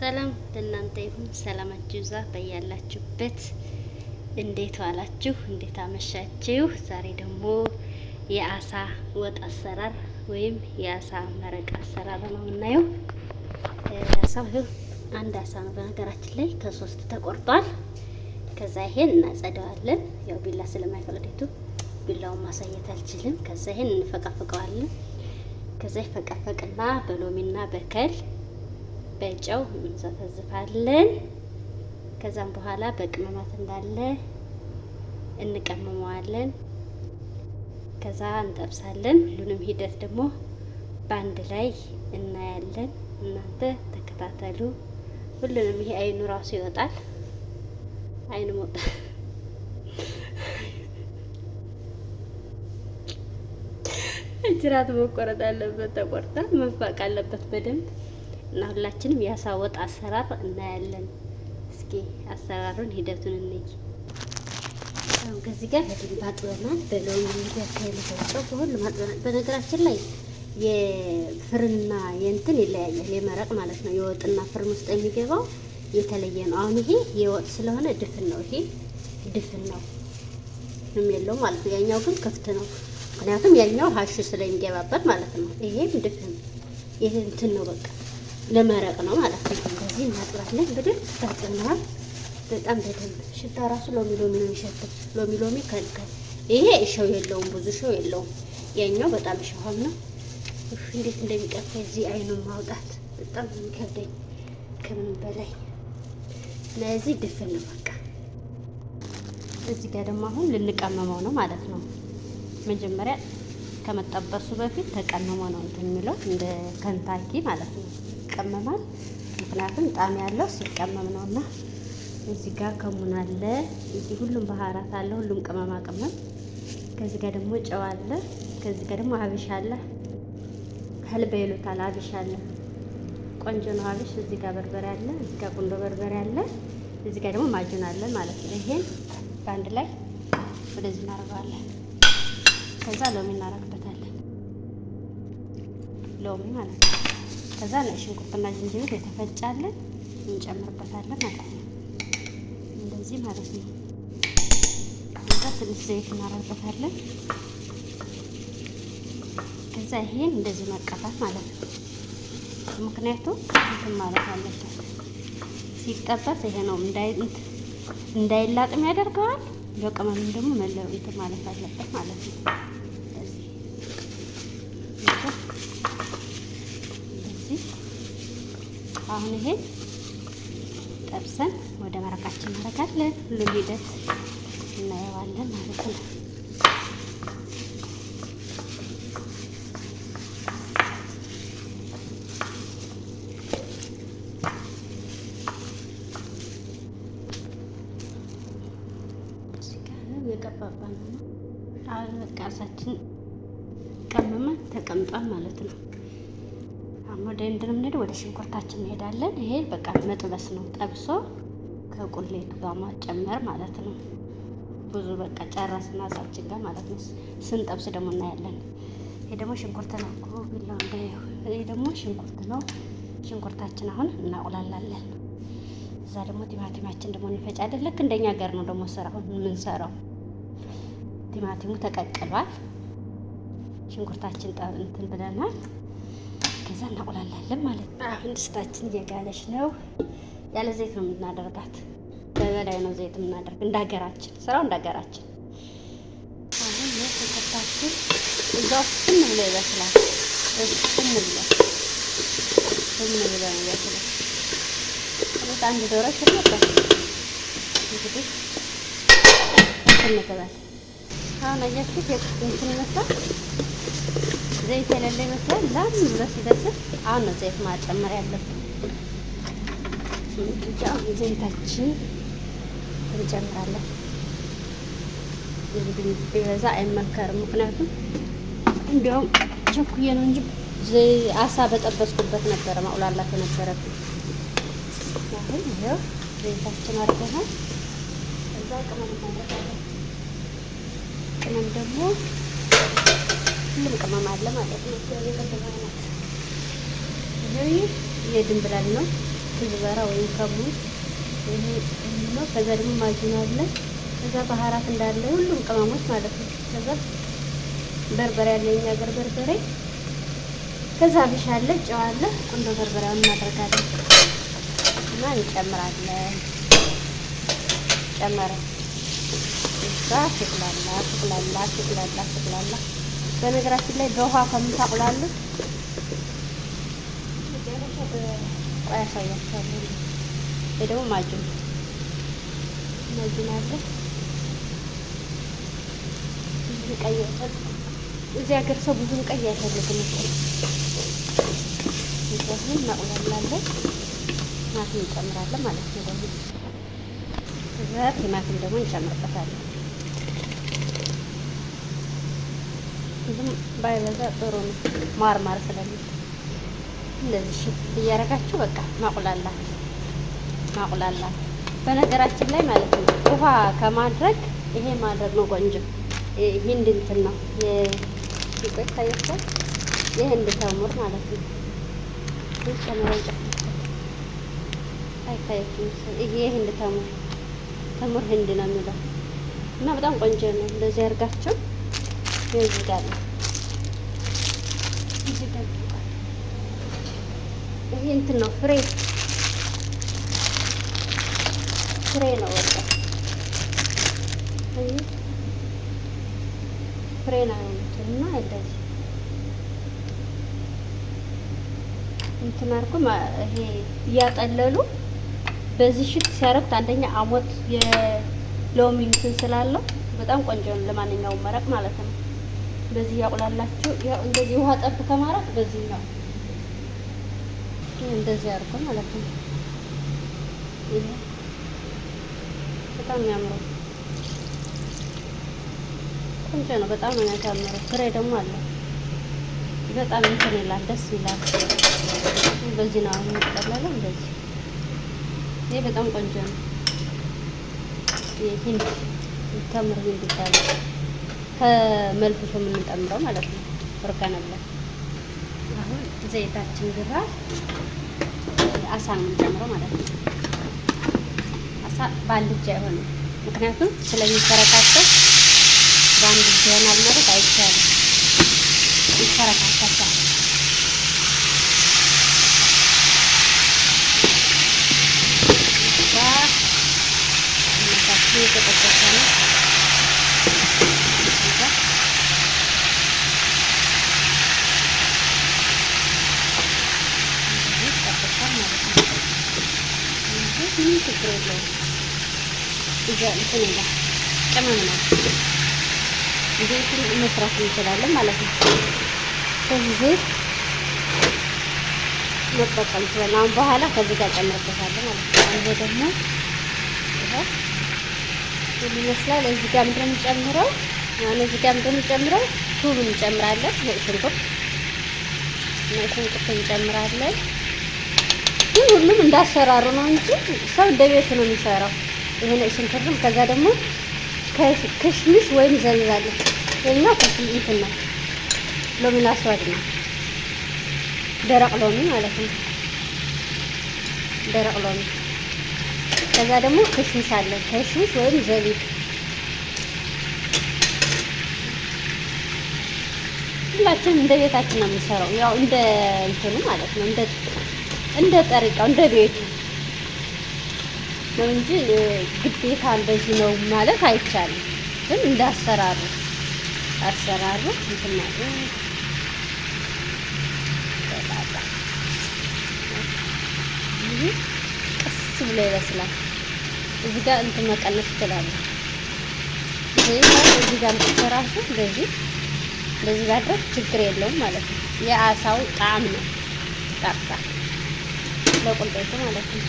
ሰላም ለእናንተ ይሁን። ሰላማችሁ ይብዛ በያላችሁበት። እንዴት ዋላችሁ? እንዴት አመሻችሁ? ዛሬ ደግሞ የአሳ ወጥ አሰራር ወይም የአሳ መረቅ አሰራር ነው የምናየው። አሳው ይኸው አንድ አሳ ነው በነገራችን ላይ ከሶስት ተቆርጧል። ከዛ ይሄን እናጸደዋለን። ያው ቢላ ስለማይፈቅድ ቢላውን ማሳየት አልችልም። ከዛ ይሄን እንፈቀፍቀዋለን። ከዛ ይፈቀፈቅና በሎሚና በከል በጨው እንዘፈዝፋለን። ከዛም በኋላ በቅመማት እንዳለ እንቀምመዋለን። ከዛ እንጠብሳለን። ሁሉንም ሂደት ደግሞ በአንድ ላይ እናያለን። እናንተ ተከታተሉ ሁሉንም። ይሄ አይኑ ራሱ ይወጣል። አይኑ መውጣት ጅራት መቆረጥ አለበት። ተቆርጣ መፋቅ አለበት በደንብ እና ሁላችንም የአሳ ወጥ አሰራር እናያለን። እስኪ አሰራሩን ሂደቱን እንይ። አሁን ከዚህ ጋር በደንብ አጥበናል። በሎሚ በከል በጨው በሁሉም አጥበናል። በነገራችን ላይ የፍርና የእንትን ይለያያል። የመረቅ ማለት ነው። የወጥና ፍርን ውስጥ የሚገባው የተለየ ነው። አሁን ይሄ የወጥ ስለሆነ ድፍን ነው። ይሄ ድፍን ነው ምንም የለውም ማለት ነው። ያኛው ግን ክፍት ነው። ምክንያቱም ያኛው ሀሹ ስለሚገባበት ማለት ነው። ይሄም ድፍን ይሄ እንትን ነው፣ በቃ ለመረቅ ነው ማለት ነው። እንደዚህ እናጥባለን። በደንብ ታጥበናል። በጣም በደንብ ሽታ ራሱ ሎሚ ሎሚ ነው የሚሸተው። ሎሚ ሎሚ ከልከል። ይሄ እሸው የለውም፣ ብዙ እሸው የለውም። ያኛው በጣም እሸዋም ነው። እንዴት እንደሚቀፋ እዚህ አይኑን ማውጣት በጣም የሚከብደኝ ከምንም በላይ። ለዚህ ድፍን ነው በቃ። እዚህ ጋር ደግሞ አሁን ልንቀመመው ነው ማለት ነው። መጀመሪያ ከመጠበሱ በፊት ተቀምሞ ነው እንትን የሚለው እንደ ከንታኪ ማለት ነው። ይቀመማል። ምክንያቱም ጣዕም ያለው ሲቀመም ነውና። እዚህ ጋር ከሙን አለ፣ እዚህ ሁሉም بهارات አለ፣ ሁሉም ቅመማ ቅመም። ከዚህ ጋር ደግሞ ጨው አለ። ከዚህ ጋር ደግሞ አብሽ አለ፣ حلبة ይሉታል። አብሽ አለ፣ ቆንጆ ነው አብሽ። እዚህ ጋር በርበሬ አለ፣ እዚህ ጋር ቁንዶ በርበሬ አለ፣ እዚህ ጋር ደግሞ معجون አለ ማለት ነው። ይሄን በአንድ ላይ ወደዚህ እናደርገዋለን። ከዛ ሎሚ እናደርግበታለን፣ ሎሚ ማለት ነው። ከዛ ነጭ ሽንኩርትና ዝንጅብል የተፈጫለን እንጨምርበታለን ማለት ነው። እንደዚህ ማለት ነው። ከዛ ትንሽ ዘይት እናደርግበታለን። ከዛ ይሄን እንደዚህ መቀባት ማለት ነው። ምክንያቱም እንትን ማለት አለበት ሲጠበስ ይሄ ነው እንዳይላጥም ያደርገዋል። በቅመምም ደግሞ መለው እንትን ማለት አለበት ማለት ነው። እንደዚህ አሁን ይሄን ጠብሰን ወደ መረቃችን እናደርጋለን። ሁሉም ሂደት እናየዋለን ማለት ነው። የቀባባ ነው። አሁን በቃ እሳችን ቀመመን ተቀምጧል ማለት ነው። አሁን ወደ ምንድን ነው የምንሄደው? ወደ ሽንኩርታችን እንሄዳለን። ይሄ በቃ መጥበስ ነው። ጠብሶ ከቁሌቱ ጋር ማጨመር ማለት ነው። ብዙ በቃ ጨረስን አሳችን ጋር ማለት ነው። ስንጠብስ ደግሞ እናያለን። ይሄ ደግሞ ሽንኩርት ነው። ቢላው እንዳየው። ይሄ ደግሞ ሽንኩርት ነው። ሽንኩርታችን አሁን እናቁላላለን። እዛ ደግሞ ቲማቲማችን ደግሞ እንፈጫለን። ልክ እንደኛ ሀገር ነው ደግሞ ስራውን የምንሰራው። ቲማቲሙ ተቀቅሏል። ሽንኩርታችን እንትን ብለናል። ከዛ እናቁላላለን ማለት ነው። አሁን ድስታችን እየጋለች ነው። ያለ ዘይት ነው የምናደርጋት። በበላይ ነው ዘይት የምናደርግ እንደ ሀገራችን ስራው እንደ ሀገራችን። አሁን ሽንኩርታችን እዛው ፍን ብሎ ይበስላል። ፍን ብሎ ፍን ብሎ ነው ይበስላል። አንድ ዶሮ ነበር እንግዲህ እንገባል። አሁን አያችሁት እንትን ይመስላል ዘይት የሌለ ይመስላል። ላም ብሎ ሲበስል አሁን ነው ዘይት ማጨመር ያለብን። አሁን ዘይታችን እንጨምራለን። እንግዲህ ቢበዛ አይመከርም። ምክንያቱም እንዲያውም ቸኩዬ ነው እንጂ አሳ በጠበስኩበት ነበረ ማቁላላት የነበረብኝ። አሁን ይኸው ዘይታችን አድርገናል። ከዛ ቅመም እናደርጋለን። ቅመም ደግሞ ሁሉም ቅመም አለ ማለት ነው። የቅድም አይነት ይሄ የድንብላል ነው። كزبرة ወይም ከሙን ይሄ ነው። ከዛ ደግሞ معجون አለ። ከዛ بهارات እንዳለ ሁሉም ቅመሞች ማለት ነው። ከዛ በርበሬ አለ፣ የኛ ሀገር በርበሬ። ከዛ አብሽ አለ፣ ጨው አለ። ቁንዶ በርበሬውን እናደርጋለን እና እንጨምራለን። ጨመረ እዛ ትቁላላ ትቁላላ ትቁላላ ትቁላላ። በነገራችን ላይ በውሃ ከምታቁላሉት መጨረሻ በቆይ ያሳያችኋለሁ። ይሄ ደግሞ معجون معجون አለ። ብዙም ቀይ እዚህ ሀገር ሰው ብዙም ቀይ አይፈልግም እኮ። ይሄን እናቁላላለን። ቲማቲም እንጨምራለን ማለት ነው። ደግሞ ከዛ ቲማቲም ደግሞ እንጨምርበታለን። ብዙም ባይበዛ ጥሩ ነው፣ ማር ማር ስለሚል እንደዚህ ሽት እያደረጋችሁ በቃ ማቁላላት ማቁላላት። በነገራችን ላይ ማለት ነው ውሃ ከማድረግ ይሄ ማድረግ ነው ቆንጆ። ህንድ እንትን ነው ይቆይ ታያችኋል። የህንድ ተምር ማለት ነው። ይህ ጨምረው አይታያችሁም መሰለኝ። ይሄ የህንድ ተምር ተምር ህንድ ነው የሚለው እና በጣም ቆንጆ ነው። እንደዚህ አድርጋችሁ እዚህ ጋር ነው እዚህ ጋር ይሄ እንትን ነው ፍሬ ፍሬ ነው በቃ ይሄ ፍሬ ነው እና እንደዚህ እንትን አድርጎ ይሄ እያጠለሉ በዚህ ሽት ሲያረጉት አንደኛ አሞት የሎሚ እንትን ስላለው በጣም ቆንጆ ነው። ለማንኛውም መረቅ ማለት ነው። በዚህ ያቁላላችሁ። ያው እንደዚህ ውሃ ጠብ ከማረቅ በዚህ ነው እንደዚህ አድርጎ ማለት ነው። ይሄ በጣም የሚያምረው ቆንጆ ነው። በጣም ነው የሚያምረው። ፍሬ ደግሞ አለው። በጣም እንትን ይላል፣ ደስ ይላል። በዚህ ነው የሚጠለለው። እንደዚህ ይሄ በጣም ቆንጆ ነው። የሂንድ ተምር ሂንድ ይባላል። ከመልፍሾ የምንጨምረው ማለት ነው። ርካን አለ። አሁን ዘይታችን ግባ አሳ ነው የምንጨምረው ማለት ነው። አሳ በአንድ እጅ አይሆንም፣ ምክንያቱም ስለሚፈረካከስ በአንድ እጅ ይሆናል ማለት አይቻልም። ይፈረካከሳል። እናታችን የተጠበሰ ነው። ይጠበሳል ማለት ነው። ምንም ችግር የለውም። እዛ እንትን ይላል ቅመም ነው። ዘይቱን መስራት እንችላለን ማለት ነው። ከዚህ ዘይት መጠቀም እንችላለን። አሁን በኋላ ከዚህ ጋር ጨምርበታለሁ ማለት ነው። ይሄ ደግሞ ይሄ ይመስላል። እዚህ ጋር ምንድን ነው የምንጨምረው? አሁን እዚህ ጋር ምንድን ነው የምንጨምረው? ቱም እንጨምራለን። ነጭ ሽንኩርት ነጭ ሽንኩርት እንጨምራለን። ግን ሁሉም እንዳሰራሩ ነው እንጂ ሰው እንደ ቤቱ ነው የሚሰራው። ይሄ ነጭ ሽንኩርትም ከዛ ደግሞ ክሽምሽ ወይም ዘቢብ አለ። ይሄኛው ክሽምሽ እንትን ነው ሎሚ ላስዋድ ነው፣ ደረቅ ሎሚ ማለት ነው። ደረቅ ሎሚ ከዛ ደግሞ ክሽምሽ አለ፣ ክሽምሽ ወይም ዘቢብ። ሁላችንም እንደ ቤታችን ነው የምንሰራው፣ ያው እንደ እንትኑ ማለት ነው፣ እንደ እንደ ጠሪቃው እንደ ቤቱ ነው እንጂ ግዴታ እንደዚህ ነው ማለት አይቻልም። ግን እንደ አሰራሩ አሰራሩ እንትን ማለት ይሄ ቀስ ብሎ ይበስላል። እዚህ ጋር እንትን መቀነስ ይችላል። ይሄ እዚህ ጋር ራሱ እንደዚህ እንደዚህ ባድረግ ችግር የለውም ማለት ነው። የአሳው ጣዕም ነው ጣጣ ለቁልጤቱ ማለት ነው።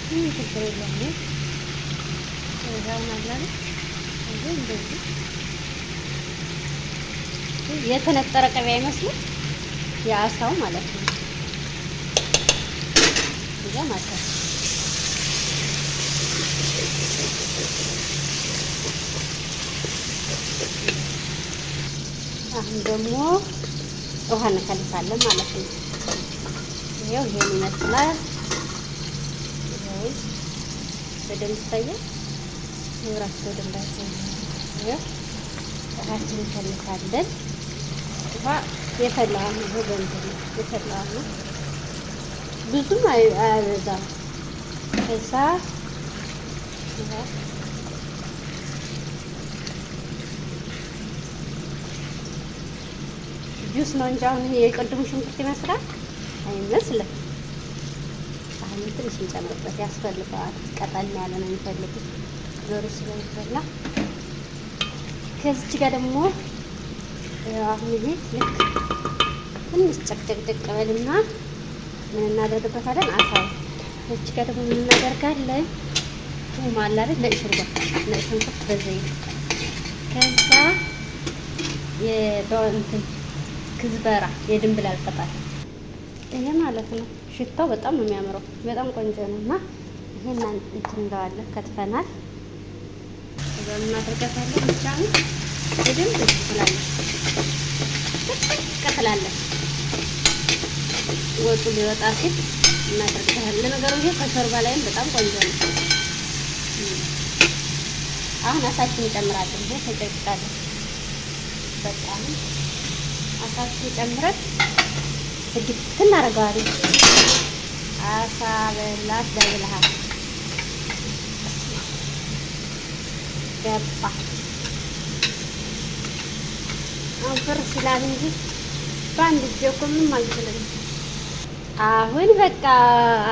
ምንም ችግር የለውም። ይሄው አላለ እንደዚህ የተነጠረ ቅቤ አይመስልም የአሳው ማለት ነው። እዛ ማለት ነው። አሁን ደግሞ ውሃ እንከልሳለን ማለት ነው። ይሄው ይሄን ይመስላል። በደንብ ይታያል። መብራት በደንብ አይታይም። ውሃችን እንፈልሳለን። ውሃ የፈላ ነው። ይሄ በእንትን ነው የፈላ ነው። ብዙም አያበዛም። ከዛ ጁስ ነው እንጂ አሁን ይሄ የቅድሙ ሽንኩርት ይመስላል አይመስልም። አሁን ትንሽ እንጨምርበት ያስፈልገዋል። ቀጠን ያለ ነው የሚፈልጉት ዶሮ ስለሚበላ። ከዚች ጋር ደግሞ አሁን ይሄ ልክ ትንሽ ጨቅጨቅጨቅ በልና ምን እናደርግበታለን? አሳው ከዚች ጋር ደግሞ ምን እናደርጋለን? ቱም አለ አይደል? ነጭ ሽንኩርት ነጭ ሽንኩርት በዘይት ከዛ የበእንትን ክዝበራ የድንብላል ቅጠል ይሄ ማለት ነው። ሽታው በጣም ነው የሚያምረው። በጣም ቆንጆ ነው እና ይሄን እንትን እንለዋለን ከትፈናል። ከዛ እናደርጋታለን ብቻ ነው በደንብ ትላለች፣ ጥቅጥቅ ትላለች። ወጡ ሊወጣ ሲል እናደርጋለን። ለነገሩ ይሄ ከሾርባ ላይም በጣም ቆንጆ ነው። አሁን አሳችን እንጨምራለን። ይሄ ተጨቅቃለች። በጣም አሳችን ጨምረን ስድስት እናደርገዋለን። አሳ በላት በብልሃት ገባ። አሁን ፍርስ ይላል እንጂ በአንድ እጄ እኮ ምንም አልችልም። አሁን በቃ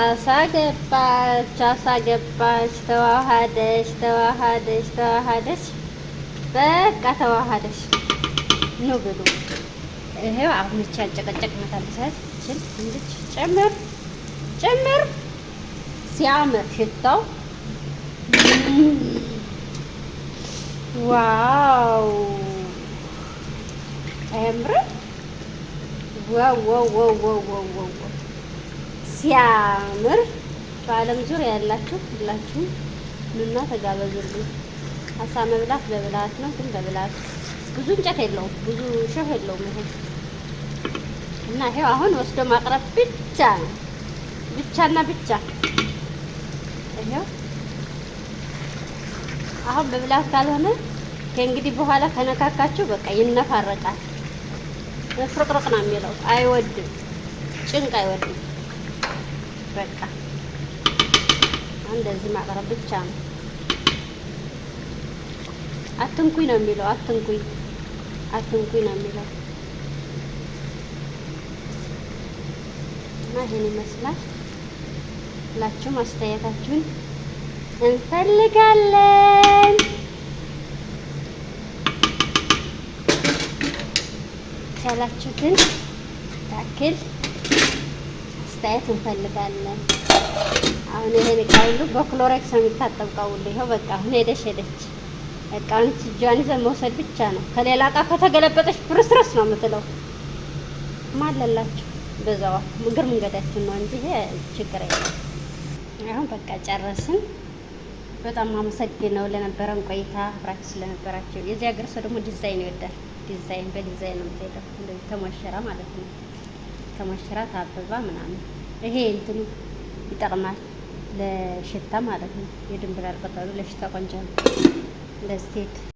አሳ ገባች፣ አሳ ገባች፣ ተዋሃደች፣ ተዋሃደች፣ ተዋሃደች፣ በቃ ተዋሃደች። ኑ ብሉ። ይሄው አሁን እቺ ያጨቀጨቅ መታለሳት እቺን እንድች ጨምር ጨምር። ሲያምር ሽታው wow! አያምርም? wow wow wow wow wow wow ሲያምር! በዓለም ዙሪያ ያላችሁ ሁላችሁም ኑና ተጋበዙልኝ። አሳ መብላት በብልሃት ነው፣ ግን በብልሃት ብዙ እንጨት የለውም፣ ብዙ ሾህ የለውም። ይሄ እና ይሄው አሁን ወስዶ ማቅረብ ብቻ ነው፣ ብቻና ብቻ። ይሄው አሁን በብልሃት ካልሆነ ከእንግዲህ በኋላ ከነካካችሁ በቃ ይነፋረቃል። ፍርቅርቅ ነው የሚለው። አይወድም፣ ጭንቅ አይወድም። በቃ እንደዚህ ማቅረብ ብቻ ነው። አትንኩኝ ነው የሚለው። አትንኩኝ፣ አትንኩኝ ነው የሚለው እና ይሄን ይመስላል። ሁላችሁም አስተያየታችሁን እንፈልጋለን። ቻላችሁትን ታክል አስተያየት እንፈልጋለን። አሁን ይሄን እቃ ሁሉ በክሎሬክስ ነው የሚታጠብ እቃ ሁሉ። ይኸው በቃ አሁን ሄደች ሄደች። እቃውን እጇን ይዘን መውሰድ ብቻ ነው። ከሌላ እቃ ከተገለበጠች ፍርስርስ ነው የምትለው። ማለላችሁ በዛው እግር መንገዳችን ነው እንጂ ይሄ ችግር የለም። አሁን በቃ ጨረስን። በጣም አመሰግነው ለነበረን ቆይታ አብራችሁ ስለነበራችሁ። የዚህ ሀገር ሰው ደግሞ ዲዛይን ይወዳል። ዲዛይን በዲዛይን ነው የምትሄደው። እንደዚህ ተሞሽራ ማለት ነው። ተሞሽራ ታብባ ምናምን ይሄ እንትኑ ይጠቅማል ለሽታ ማለት ነው። የድንብላል ቅጠሉ ለሽታ ቆንጆ ነው። እንደዚህ ትሄድ